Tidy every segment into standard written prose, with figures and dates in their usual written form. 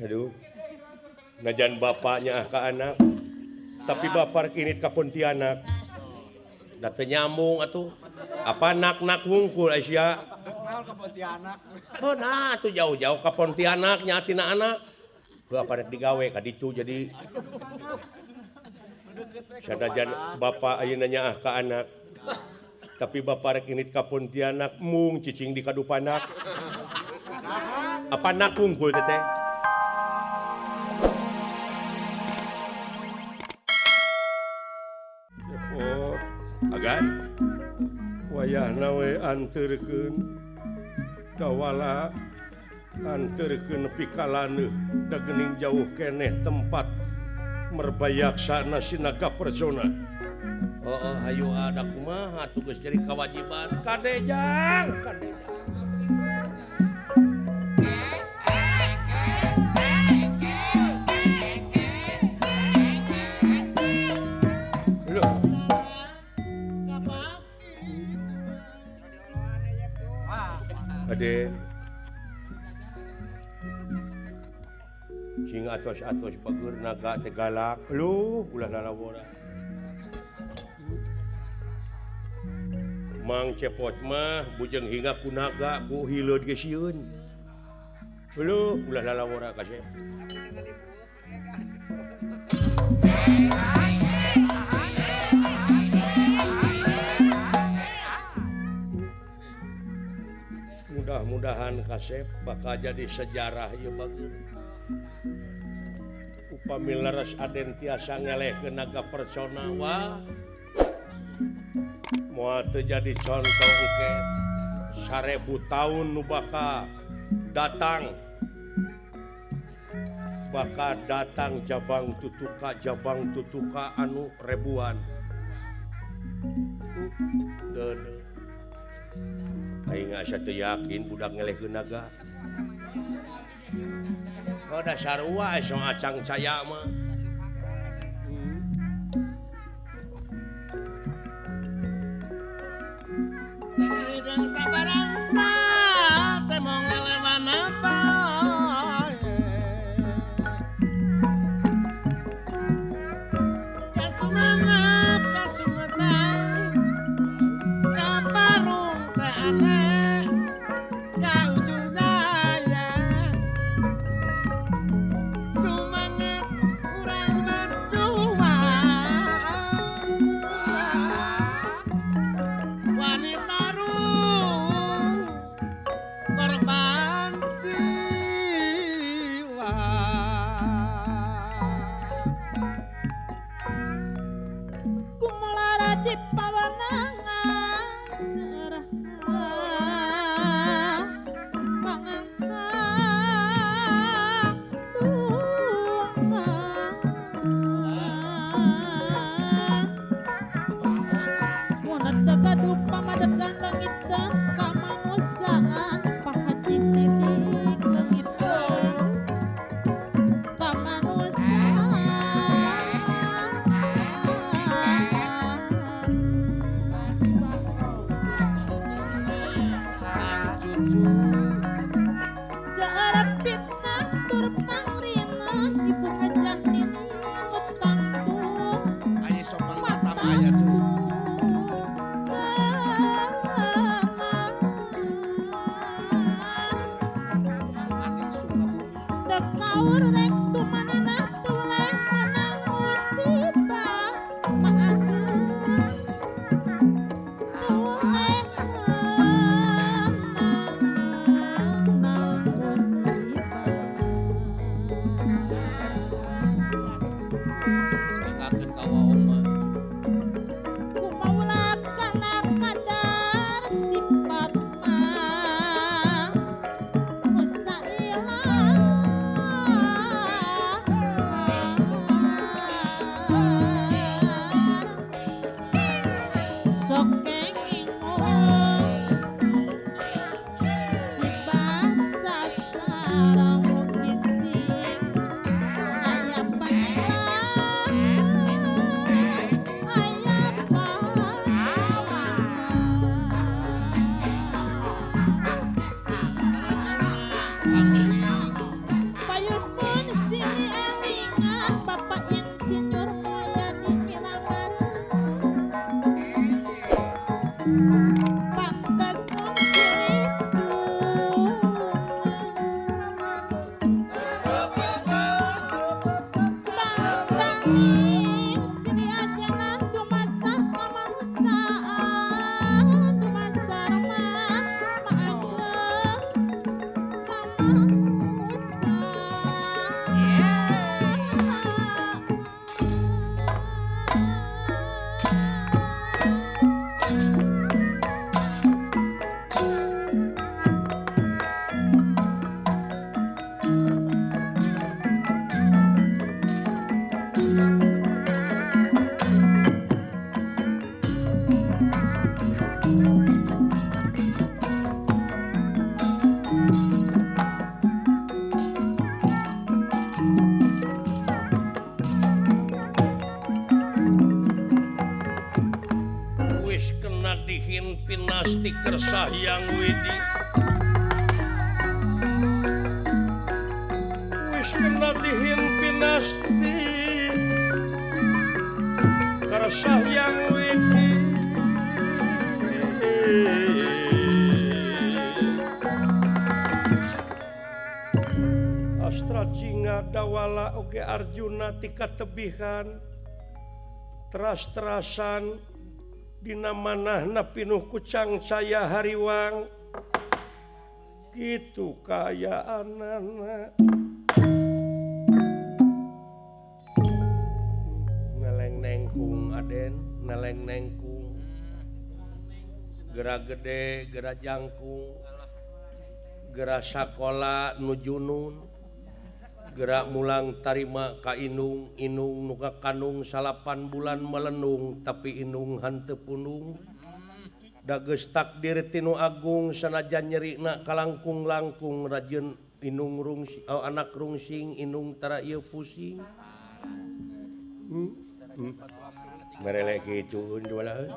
Aduh. Najan bapaknya ka anak. Tapi bapak init ka Pontianak. Da teu nyambung atuh. Apa nak-nak wungkul Aisyah? Naon ka Pontianak? Oh, nah atuh jauh-jauh ka Pontianak nya tina anak. Heuh apa rek digawe ka ditu jadi. Sanajan bapak ayeuna nyaah ka anak. Tapi bapak rek init ka Pontianak mung cicing di kadupanak. Apa nak wungkul teteh? Oh, agan wayahna we anterkeun dawala anterkeun nepi ka laneuh da geuning jauh keneh tempat merbayaksana sinaga persona. Oh, hayu ada kumaha tugas jadi kewajiban kadejang kadejang. Aden cing atos-atos bager naga teh galak luh ulah lalawora. Mang Cepot mah bujeng hingga ku naga ku hileud ge sieun. Luh ulah lalawora kasep. Mudah-mudahan kasep bakal jadi sejarah ieu bager. Upami leres Aden tiasa ngelehkeun naga persona wah. Moal teu jadi contoh engke 1000 tahun nu bakal datang. Bakal datang jabang tutuka anu ribuan. Deudeuh. Aing asa teu yakin budak ngelehkeun naga. Oh da sarua so acang saya mah. Sing sabarang ta temong lelewan apa. Kasumanap kasumetang kaparung teh aneh ka ujung daya. Sumanget urang berjuang wanita rung korban jiwa. Kumalara di pawanangan serah Karsa Hyang Widi wis kena dihimpinasti Karsa Hyang Widi Astra Cinga Dawala oge Arjuna tika tebihan teras-terasan dina manahna pinuh kucang saya hariwang kitu kaayaanana neleng nengkung Aden neleng nengkung gerak gede gerak jangkung gerak sakola nu junun gerak mulang tarima ka inung inung nu kakanung 9 bulan melenung tapi inung hanteu punung da geus takdir tinu agung sanajan nyerina kalangkung-langkung rajin inung rungsing oh, anak rungsing inung tara ieu pusing merelek kitu dua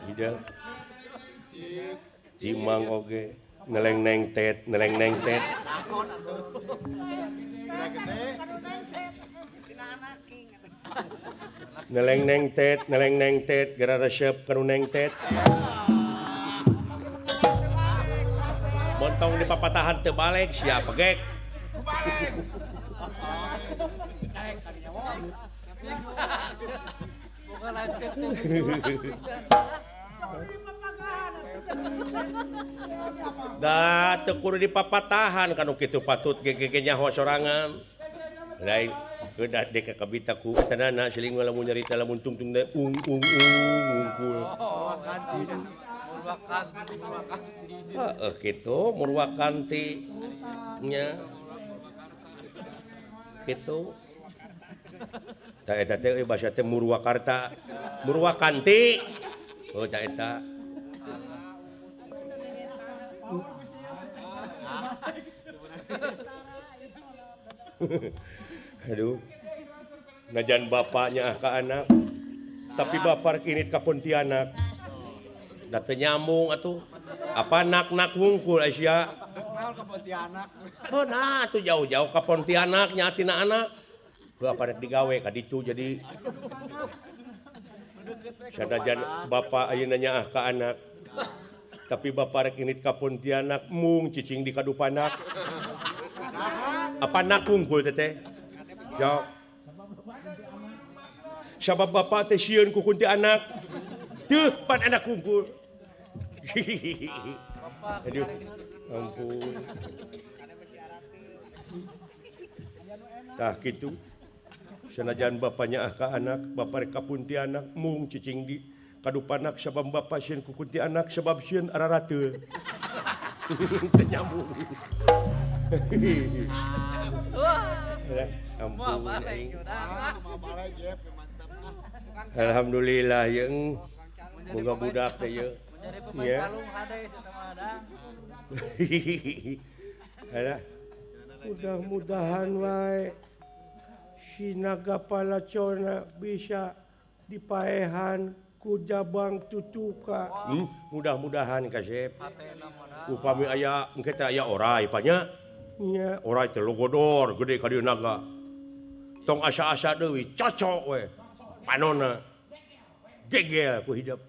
tidak Cimang oge neleng neng tet neleng neng tet neleng neng tet neleng neng tet gara resep kanu neng tet montong di papatahan teu balik siapa gek da teu kudu dipapatahan kanu kitu patut gege nyaho sorangan lain kedah dek kabita ku tanana siling lamun nyarita lamun tungtung teh ung ung ung ungkul heeh kitu murwakanti nya kitu ta eta teh euy basa teh Murwakarta Murwakanti oh ta eta Aduh, najan bapaknya ka anak, tapi bapak init ka Pontianak. Da teu nyambung atuh. Apa nak-nak wungkul Aisyah? Ka Pontianak. Oh, nah atuh jauh-jauh ka Pontianak nya tina anak. Heuh apa rek digawe ka ditu jadi. Sanajan bapak ayeuna nyaah ka anak. Tapi bapak rek init ka Pontianak mung cicing di kadupanak. Apa nak wungkul teteh? Jawab. Sabab bapak teh sieun ku kuntianak. Teuh pan anak wungkul. Aduh, ampun. Tah kitu. Sanajan bapaknya ah ka anak, bapak rek ka Pontianak mung cicing di kadupanak sabab bapak sieun ku kuntianak sabab sieun ararateul. Teu nyambung. Ampun. Alhamdulillah jeung boga budak teh ieu. Ya. Alah. Mudah-mudahan wae si naga palacona bisa dipaehan ku jabang tutuka. Mudah-mudahan kasep. Upami aya engke teh aya orai panya. Nya orai teh logodor gede ka dieu naga. Tong asa-asa deui cocok we. Panona gegel ku hidup.